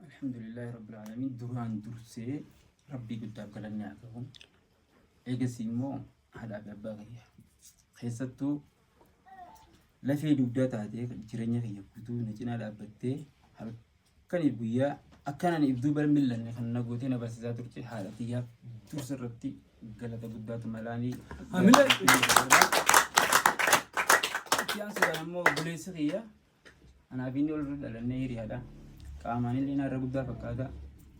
Alhamdulillahi Rabbil Aalamiin duraan dursee Rabbii guddaaf galanni haa gahu. Eegasii immoo haadhaa fi abbaa kiyya. Keessattuu lafee dugdaa taatee jireenya kiyya guutuu na cinaa dhaabbattee halkaniif guyyaa akkan ani if duuba hin millanne kan na gootee na barsiisaa turte haadha tiyyaaf dursa irratti galata guddaatu malaanii. Hamilee. Itti aansuudhaan immoo obboleessi kiyya Anaaf inni walirra dhalannee hiriyaadha. Qaamaan illee narra guddaa fakkaata.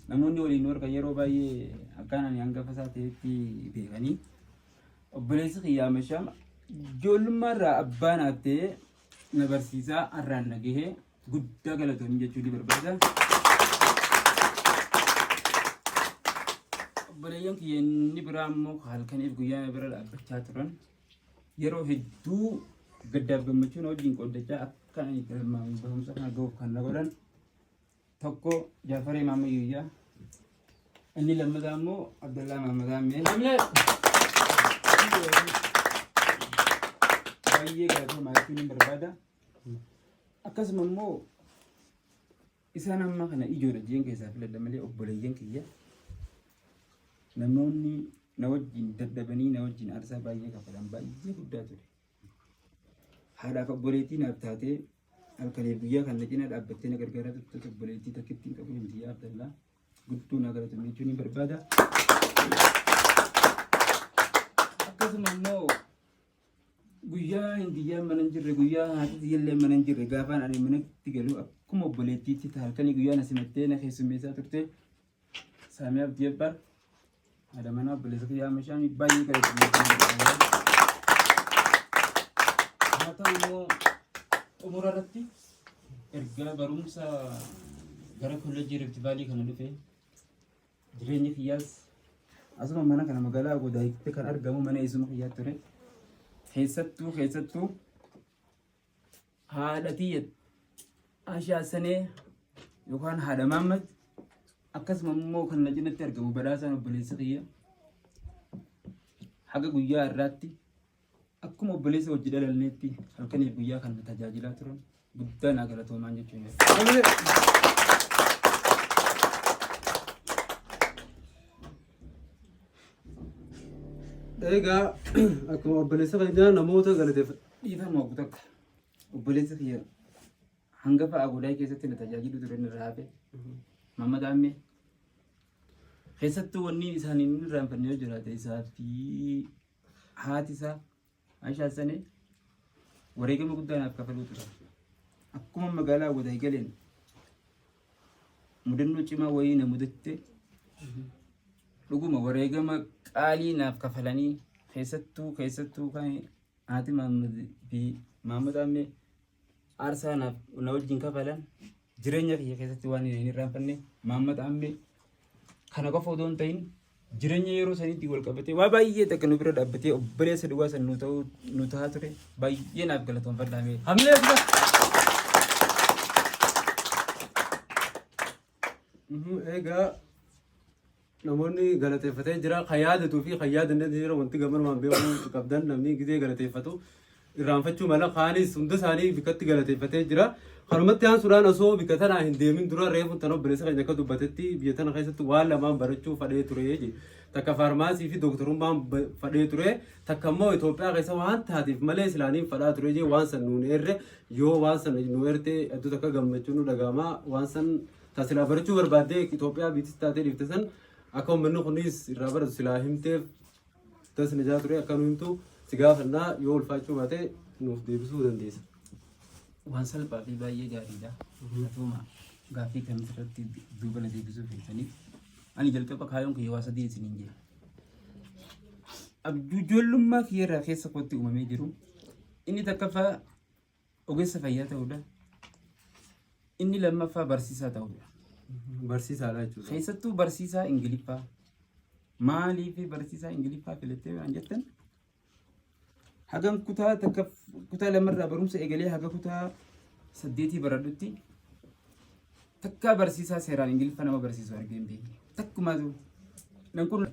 Namoonni waliin nu argan yeroo baay'ee akkaan ani hangafa isaa ta'etti beekanii. Obboleessi kiyyaa Mashaam ijoollummaa irraa abbaa naaf ta'ee na barsiisaa har'aan na gahee guddaa galatoomii jechuu ni barbaada. Obboleeyyan kiyya inni biraa immoo halkaniif guyyaa na bira dhaabbachaa turan. Yeroo hedduu gaddaaf gammachuu na wajjin qooddachaa akka ani galmaan barumsa kana gahuuf kan na godhan tokko Jaafaree Maamma Yuuyyaa inni lammataa immoo Abdallaa Maamma Gaammee. Baay'ee galatoomaa jechuun hin barbaada. Akkasuma immoo Isaan amma kana ijoodha jeen keessaa filadha malee obboleeyyan kiyya namoonni na wajjin dadhabanii na wajjin aarsaa baay'ee kafalan baay'ee guddaa ture. Haadhaaf obboleettii naaf taatee halkaniif guyyaa kan na cinaa dhaabbattee na gargaaraa turte obboleettii takkittiin qabu Hindiyyaa Abdallaa guddoo naa galatoomi jechuun ni barbaada. Akkasuma immoo Guyyaa hindiyyaan mana hin jirre guyyaa haati tiyyallee mana hin jirre gaafaan ani manatti galu akkuma obboleettiitti halkanii guyyaa na simattee na keessummeessaa turte Saamii Abdii Abbaa haadha manaa obboleessa kiyyaa Mashaamii baay'ee galatoomi. Haa ta'u immoo xumura irratti erga barumsa gara kolleejjii Rift Vaalii kana dhufe Jireenyi kiyyaas asuma mana kana magaalaa Godaayitti kan argamu mana eessuma kiyyaa ture. Keessattuu keessattuu haadha tiyya Ashaa Sanee yookaan haadha Maammad akkasuma immoo kan na cinatti argamu badhaasaan obboleessa kiyya haga guyyaa irraatti Akkuma obboleessa wajji dhalanneetti halkaniif guyyaa kan na tajaajilaa turan guddaa naa galatoomaan jechuun. Egaa akkuma obboleessa keenyaa namoota galateeffadha. Dhiifama obbo takka. Obboleessa kiyya hangafa agodaa keessatti na tajaajilu ture inni irraa hafe. Mamma Daammee. Keessattuu wanni isaan hin irraanfanne yoo jiraate isaa fi haati isaa Aishaa Sanee wareegama guddaa naaf kafaluu ture. Akkuma magaalaa Wadaay galeen mudannoo cimaa wayii na mudatte dhuguma wareegama qaalii naaf kafalanii keessattuu keessattuu kan haati Mahammad fi Mahammad Ammee aarsaa naaf na wajjin kafalan jireenya kiyya keessatti waan hin irraanfanne Mahammad Ammee kana qofa odoo hin ta'in jireenya yeroo saniitti wal qabatee waa baay'ee takka nu bira dhaabbatee obboleessa dhugaa san nu ta'uu nu ta'aa ture baay'ee naaf galatoonfadhaa mee. Hamilee dura. Egaa namoonni galateeffatee jira kan yaadatuu fi kan yaadanne jira wanti gamanumaan beekuu qabdan namni gizee galateeffatu irraanfachuu mala kaanis hunda isaanii bikkatti galateeffatee jira. Kanumatti aansuudhaan osoo bikka tanaa hin deemin dura reefu tan obboleessa keenya akka dubbatetti biyya tana keessatti waan lamaan barachuu fadhee ture jedhe. Takka faarmaasii fi dooktarummaan fadhee ture takka immoo Itoophiyaa keessa waan taateef malee silaaniin fadhaa ture jee waan san nuun eerre yoo waan san nu eerte hedduu takka gammachuun nu dhaga'ama waan san ta silaa barachuu barbaaddee Itoophiyaa biitis taatee dhiifte san akka uummanni kunis irraa baratu silaa himteef tas najaa ture akka nu himtu si gaafannaa yoo ulfaachuu baate nuuf deebisuu dandeessa. Waan salphaa fi baay'ee gaariidha. Atooma gaaffii kan irratti duuba na deebisuu feetaniif ani jalqaba kaayoon kiyya waa sadii isiniin jedhe. Abjuu ijoollummaa kiyya irraa keessa kootti uumamee jiru inni takkaffaa ogeessa fayyaa ta'uudha. Inni lammaffaa barsiisaa ta'uudha. Barsiisaadha jechuudha. Keessattuu barsiisaa Ingiliffaa. Maaliif barsiisaa Ingiliffaa filattee waan jettan? Hagam kutaa takka kutaa lamarraa barumsa eegalee haga kutaa saddeetii baradhutti takkaa barsiisaa seeraan Ingiliffa nama barsiisu argee hin beekne. Takkumaatu nan kun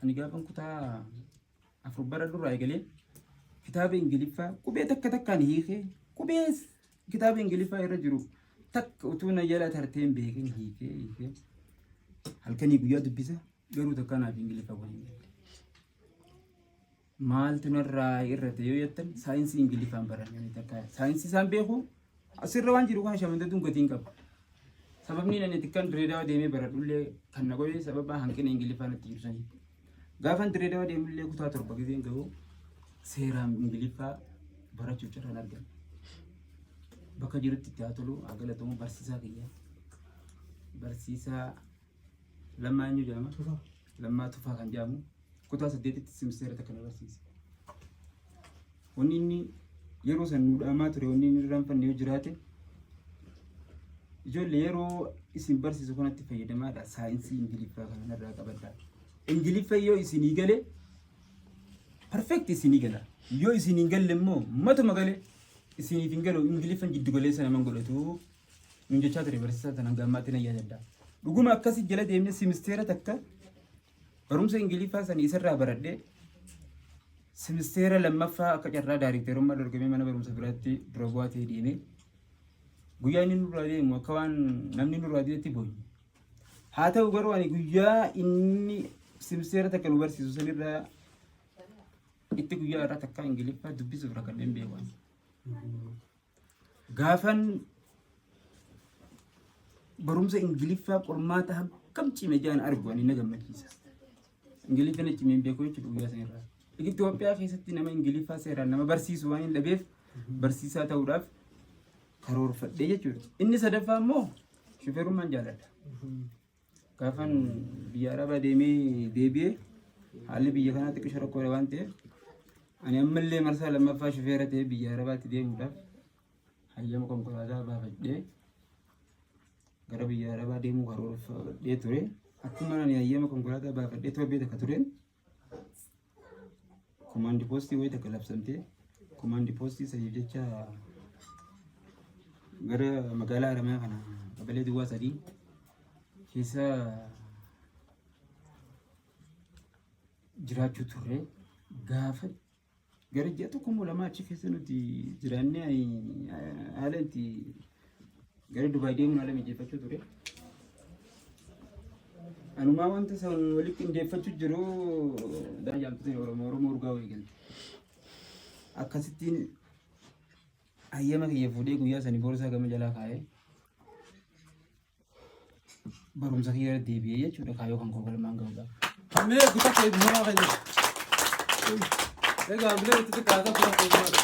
ani gaafan kutaa afur bara duraa eegalee kitaaba Ingiliffaa qubee takka takkaan hiikee qubee Kitaaba Ingiliffaa irra jiru takka utuu na jala tartee hin beekin hiikee hiikee halkanii guyyaa dubbisa garuu takka naaf Ingiliffa kun hin galle. Maaltu narraa irrate yoo jettan saayinsii Ingiliffaan baranne takka saayinsii isaan beeku asirra waan jiru kana shamandaduun gatiin qaba. Sababni ani xiqqaan Direedawa deemee baradhullee kan na godhe sababa hanqina Ingiliffaa natti jiru sanii. Gaafan Direedawa deemullee kutaa 7 gizeen gahu seeraan Ingiliffaa barachuuf carraan argame. Bakka jirutti itti haa tolu haa galatomu barsiisaa kiyya. Barsiisaa Lammaa eenyu jedhama? Tufaa. Lammaa Tufaa kan jedhamu kutaa 8tti simisteera takka na barsiise. Wanni inni yeroo san nu dhaamaa ture wanni inni irraanfanne yoo jiraate ijoollee yeroo isin barsiisu kanatti fayyadamaadha saayinsii Ingiliffaa kana narraa qabadha. Ingiliffa yoo isinii gale perfect isinii gala. Yoo isin hin galle immoo matuma gale isiniif hin galu Ingiliffan jiddu galeessa naman godhatu nun jechaa ture barsiisaa sana hanga ammaatti nan yaadadha. Dhuguma akkasi jala deemnee simisteera takka barumsa Ingiliffaa sana isarraa baradhee simisteera lammaffaa akka carraa daarikteerummaa dorgomee mana barumsa biraatti dura bu'aa ta'ee deemee guyyaa inni nurraa deemu akka waan namni nurraa deetti boo'e. Haa ta'u garuu ani guyyaa inni simisteera takka nu barsiisu sanirraa itti guyyaa irraa takka Ingiliffaa dubbisuuf rakkadheen beeku ani. Gaafan barumsa Ingiliffaa qormaata akkam cime jaan argu ani na gammachiisa. Ingiliffa na cimeen beeku jechuudha guyyaa sanirraa. Itoophiyaa keessatti nama Ingiliffaa seeraan nama barsiisu waan hin dhabeef barsiisaa ta'uudhaaf karoorfadhee jechuudha. Inni sadaffaa immoo shufeerummaan jaaladha. Gaafan biyya Arabaa deemee deebi'ee haalli biyya kanaa xiqqisho rakkoodha waan ta'eef ani ammallee marsaa lammaffaa shufeera ta'ee biyya Arabaatti deemuudhaaf hayyama konkolaataa baafadhee gara biyya Arabaa deemuu karoorfadhee ture. Akkuma ani hayyama konkolaataa baafadhee torbee takka tureen komaandi poostii wayii takka labsamtee komaandi poostii saniif jecha gara magaalaa Haramayaa kana qabalee duwwaa 3 keessa jiraachuu turre gaafa gara ji'a tokko immoo lama achi keessa nuti jiraannee ani haala itti gara Dubaay deemuun haala mijeeffachuu ture. Anumaa wanta san walitti qindeeffachuu jiru jaamtota Oromoo Oromoo urgaa wayii galte. Akkasittiin hayyama kiyya fuudhee guyyaa sanii boorsaa gama jalaa kaa'ee barumsa kiyya irra deebi'ee jechuudha kaayyoo kan koo galmaan ga'uudhaaf. Hamilee kutaa kee eebbifamaa kan jedhu. Egaa hamilee itti xiqqaata kutaa kee eebbifamaa.